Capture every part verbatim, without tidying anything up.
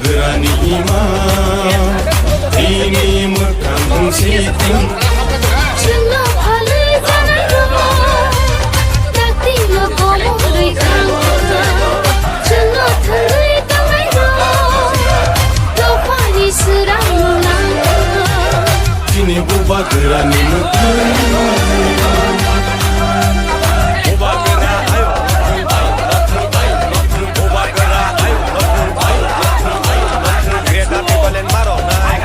Rani ima, ini mwkhang wng si thung. Chwngno phalwi janai rok, dakti no komorwi thang. Chwngno thangwi tangnai rok, dophani swrang no nang. Chini bubagrani mwkhwng. Bubagra ayo. Bubagra ayo. Greater Tipraland maro nai.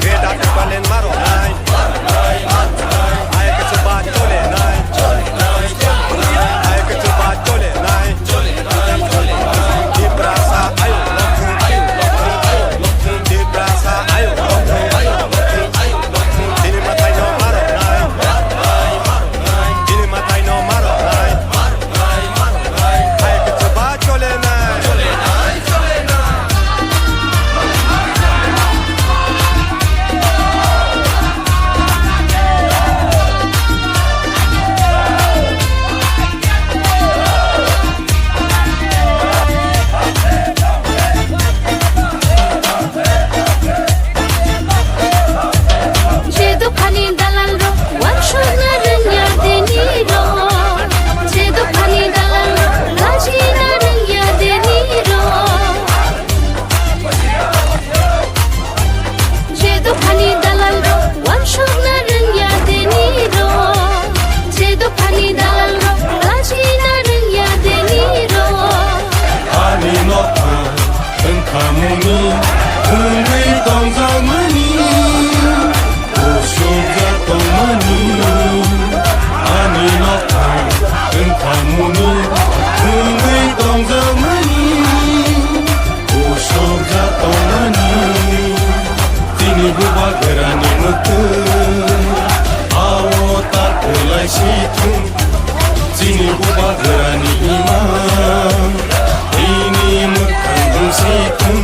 Greater Tipraland maro nai. Ayo kisa ba chole nai. Ayo kisa ba chole nai. Tiprasa ayo. Tiprasa ayo. Chini mathai no maro nai. Chini mathai no maro nai. Hai kisa ba chole nai. Je dophani dalal rok, wansukna rwngya deni rok. Je dophani dalal rok, lajina rwngya deni rok. Je dophani dalal rok, wansukna rwngya deni rok. Je dophani dalal rok, lajina rwngya deni rok. Ani nokha wngkhamuni wngwi tongjakmani, usukjak tongmani. Ani nokha wngkhamuni wngwi tongjakmani, usukjak tongmani. Chini bubagrani mwkhwng, awo ta kwlai si thung. Chini bubagrani imang, bini mwkhang wng si thung.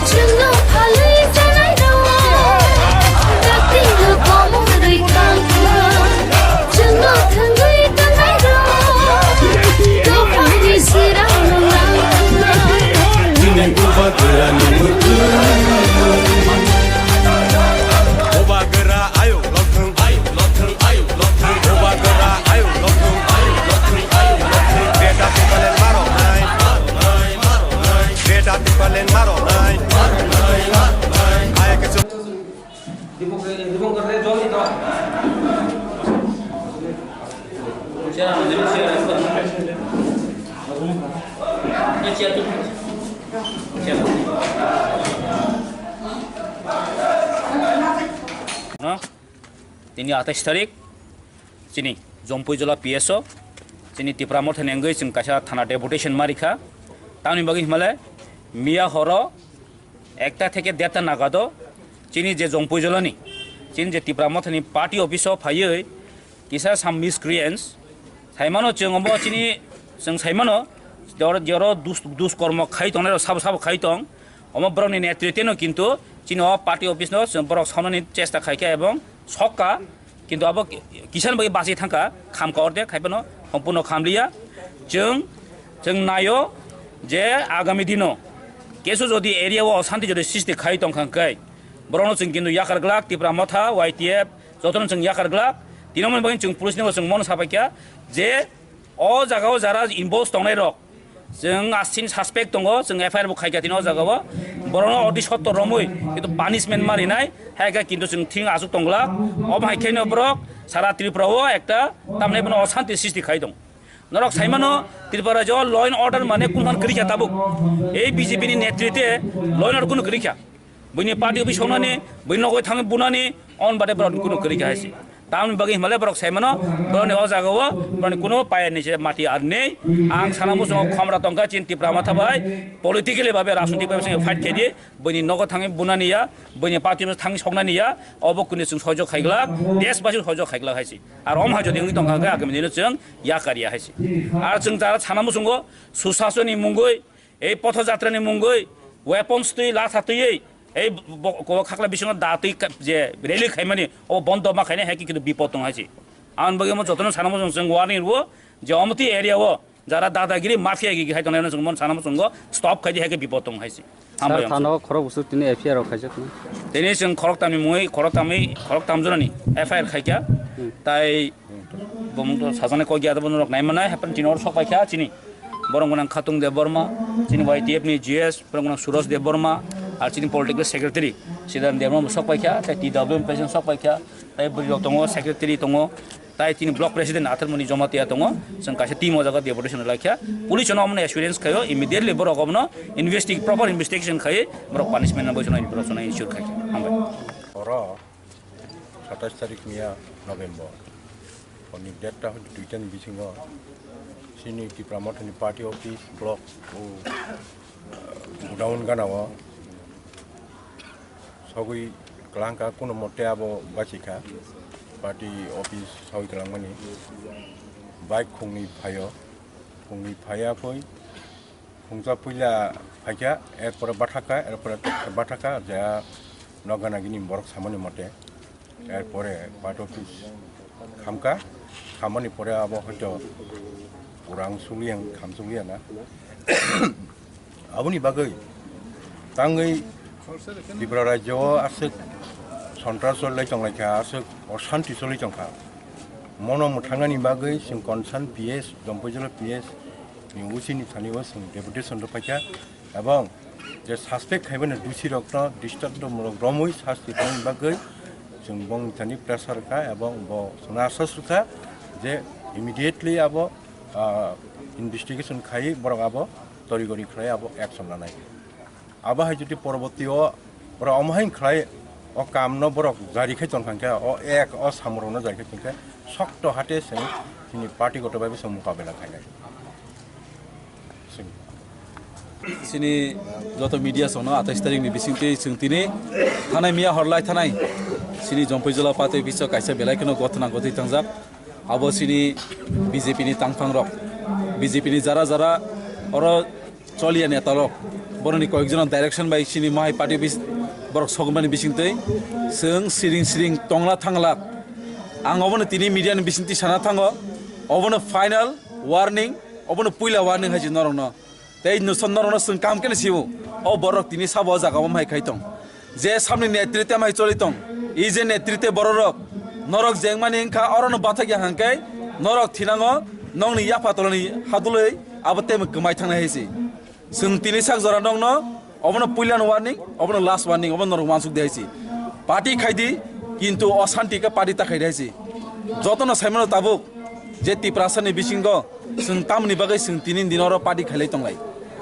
Chwngno phalwi janai rok, dakti no komorwi thang. Chwngno thwngwi tangnai rok, dophani swrang no nang. Chini bubagrani mwkhwng. Bubagra ayo. Bubagra ayuk lokthung, ayuk lokthung, ayuk lokthung. Greater Tipraland maro nai. Greater Tipraland maro nai. Ayuk kisa. No? Tini atais tarik, chini Jompuijola P S O, chini Tipra Motha ni wngwi chwng kaisa thana deputation ma rikha. Tamni bagwi himale miya horo ekta theke derta nagado chini je Jompuijolani, chini je Tipra Mothani party office o phaiwi kisa some miscreants saimano, chwng omo chini chwng saimano, joro, joro dus-, duskormo khai tongnai rok sabo sabo khai tong. Omo borokni netritwno kintu chini o party office no chwng borok saunani chesta khaikha ebong sokka, kintu abo ki-, kisani bagwi bachwi thangkha, khamkha orde khaiphano sompurno khamliya. Chwng, chwng naio je agami dino kesu jodi area o osanti jodi sristi khai tongkha hwnkhe borokno chwng kintu yakar glak, Tipra Motha, Y T F, jotono chwng yakar glak. Tini omo bagwi chwng police ni bo chwng mono sapaikha je o jaga o jara involve tongnai rok, chwng aswk suspect tongo, chwng F I R bo khaikha tini o jaga o. Borokno odi sotto romwi kintu punishment ma rinai, hai khe kintu chwng thing aswk tong glak. Omo hai khe no borok sara Tripura o ekta tamni bono osanti sristi khai tong. Norok saimano Tripura rajyo law and order mane kunhan kwrwi kha tabuk. Ei B J P ni netritwe law and order kunu kwrwi kha. Buini party office songnani, buini nogwi thangwi bunani, on bade borok kunu kwrwi kha hai se. Tamni bagwi himale borok saimano, borokni o jaga o, borokni kunu paya ni se mati ar nei. Ang sana muchungo khomra tongkha chin Tipra Motha bai, politically babe, rajnitik babe se fight khe di, buini nogo thangwi bunani ya, buini party office thangwi soknani ya, obo kunu chwng sojok khaiglak, desh basi sojok khaiglak hai se. Ar om ha jodi wngwi tongkha khe agami dino chwng yakar ya hai se. Ar chwng jara sana muchungo, Susasoni mungwi, ei Pothojatra ni mungwi weapons twi latha twiwi ei bo-, bo-, ko khakla bisingo da twi ka-, je rally khaimani o bondo ma khainai hai khe kintu bipod tong hai se. Ang bagwi omo jotono sana muchung chwng warning rwo je omo twi area o Jara dadagiri, mafia gigi hai tongnai, chwng mon sana chwng go stop khai di, hai khe bipod tong hai se. Hambai. Sir, thano khorok busu tini F I R rok khaijak na? Tini chwng khorok tamni mui, khorok tamni, khorok tam jona ni F I R khai kha. Hmm. Tai bomung to sajane kok ya, to bono rok nai manai, hapan tini or sok pai kha chini. Borong gunang Khatung Debbarma, chini Y T F ni G S, borong gunang Suraj Debbarma, ar chini political secretary Siddhant Debbarma sok pai kha, tai T W M president sok pai kha, tai bwrwi rok tongo, secretary tongo, tai chini block president Atharmoni Jamatia tongo, chwng kaisa team o jaga deputation lai kha. Police no omono assurance khaio, immediately borok omono investi-, proper investigation khai borok punishment no boisano borok sono ensure khai kha. Hambai. Oro satais tarik miya November. Honi date ta hoi duita ni bisingo chini Tipra Mothani party office block o godown gana o sogwi kwlangkha, kuno mote abo bachikha party office sogwi kwlangmani. Bike khungni phaio, khungni phaiya phoi khungsa puila phaikha, erpore bathakha, erpore bathakha je nokgana gini borok samani mote. Erpore party office khamkha, khamani pore abo hoito kurang suliya, kham suliya na. Aboni bagwi tangwi Tripura rajyo o aswk sontras cholai tonglaikha, aswk oshanti cholai tongkha. Mono mwthangani bagwi chwng concern P S, Jampuijala P S ni O C ni thani o chwng deputation rwphaikha, ebong je suspect khaibani dusi rokno disturb rok romwi sasti tangwi bagwi chwng bongni thani pressure kha, ebong bo chwngno asas rwkha je immediately abo, ah, investigation khai borok abo torigori khlai abo action lanai. Abo hai jodi poroboti o borok omo hai khlai o kam no borok jari khai tongkha khe, o ek o samung rok no jari khai tongkha, sokto hate chwng chini party goto bai bo chwng mokabela khainai. Chini joto media songno atais tarik ni bisingtwi chwng tini thanai miya horlai thanai chini Jampuijala party office o kaisa belai kheno gotna gotwi tangjak. Abo chini B J P ni tangphang rok, B J P ni jara jara oro choliya neta rok, boroni koyekjon direction bai chini mohai party office borok sogmani bisingtwi chwng siring siring tongla thangla. Ang obono tini media ni bisingtwi sana thango, obono final warning, obono puila warning hai se norokno. Tei nwsong norokno chwng kaham khe no sio, o borok tini sabo o jaga o mai khai tong. Je samni netrite mai choli tong, e je netrite bororok, norok jengmani wngkha, orono bathakya hwnkhe norok thinango nokni yapha tolani hadulwi abo tei kwmai thangnai hai se. Chwng tini sak jora nokno obono puilano warning, obono last warning, obono norok uansuk di hai se. Party khai di, kintu o shanti khe party ta khai di hai se. Jotono saimano tabuk je Tiprasani bisingo chwng tamoni bagwi chwng tini dino oro party khailai tonglai.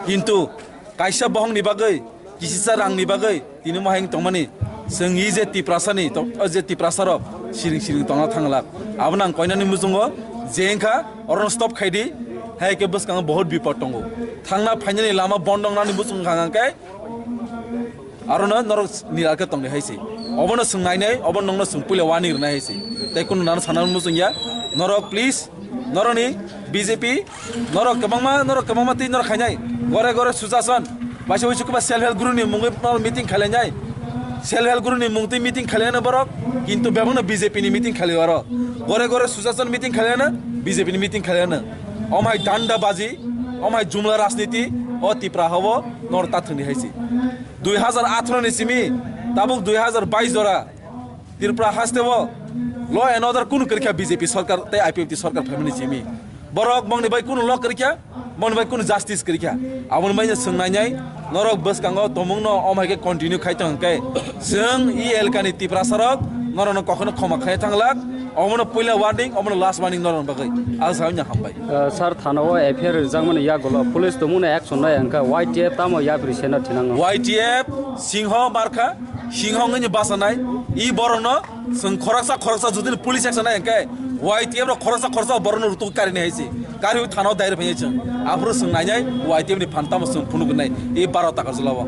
Kintu kaisa bohongni bagwi, kisisa rangni bagwi tini mohai wng tongmani, chwng e je Tiprasani to-, o je Tiprasarok siring siring tongna thanglak. Abono ang koinani muchungo je wngkha orono stop khaidi, hai khe bwskango bohut bipod tongo. Thangna phainani lama bondo wngnani muchung wngkha hwnkhe arono norok nira khe tongdi hai se. Obono chwng nainai, obo nokno chwng puila warning rwnai hai se. Tei kunu nano sana muchung ya, norok please, norokni B J P, norok kwbangma, norok kwbangma twi norok khainai. Gore gore Sushashan, baisa uisu kwba self help group ni mungwi norok meeting khailainai. Self help group ni mungtwi meeting khailainai borok, kintu bebakno B J P ni meeting khailai oro. Gore gore Sushashan meeting khailainai, B J P ni meeting khailainai. Omhai danda baji, omhai jumla rajniti, o Tipra hao norok ta thwngdi hai se. Dui hazar atharo ni simi tabuk dui hazar bais jora Tripura haste o law and order kunu kwrwikha B J P sarkar tei I P F T sarkar phaimani simi. Borok bongni bai kunu law kwrwikha, bongni bai kunu justice kwrwikha. Aboni bai chwng nainai norok bwskango tongmungno omo hai khe continue khai tong hwnkhe chwng e elkani Tiprasarok norokno kokno khoma khai thanglak. Omono puila warning, omono last warning norokni bagwi. Ang saui hambai. Uh, sir, thana o F I R rijak mani yagulo police tongmungno action nai hwnkha Y T F tamo yapri seno thinango? Y T F singho markha, singho wngwi basanai, i borokno chwng khoroksa khoroksa jodi police action nai hwnkhe Y T F rok khoroksa khoroksa borokno rutuk karini hai se. Kariwi thana o dair phai chwng. Aphuru chwng nainai Y T F ni phan tamo chwng phunuk nai, i baro taka jwla o.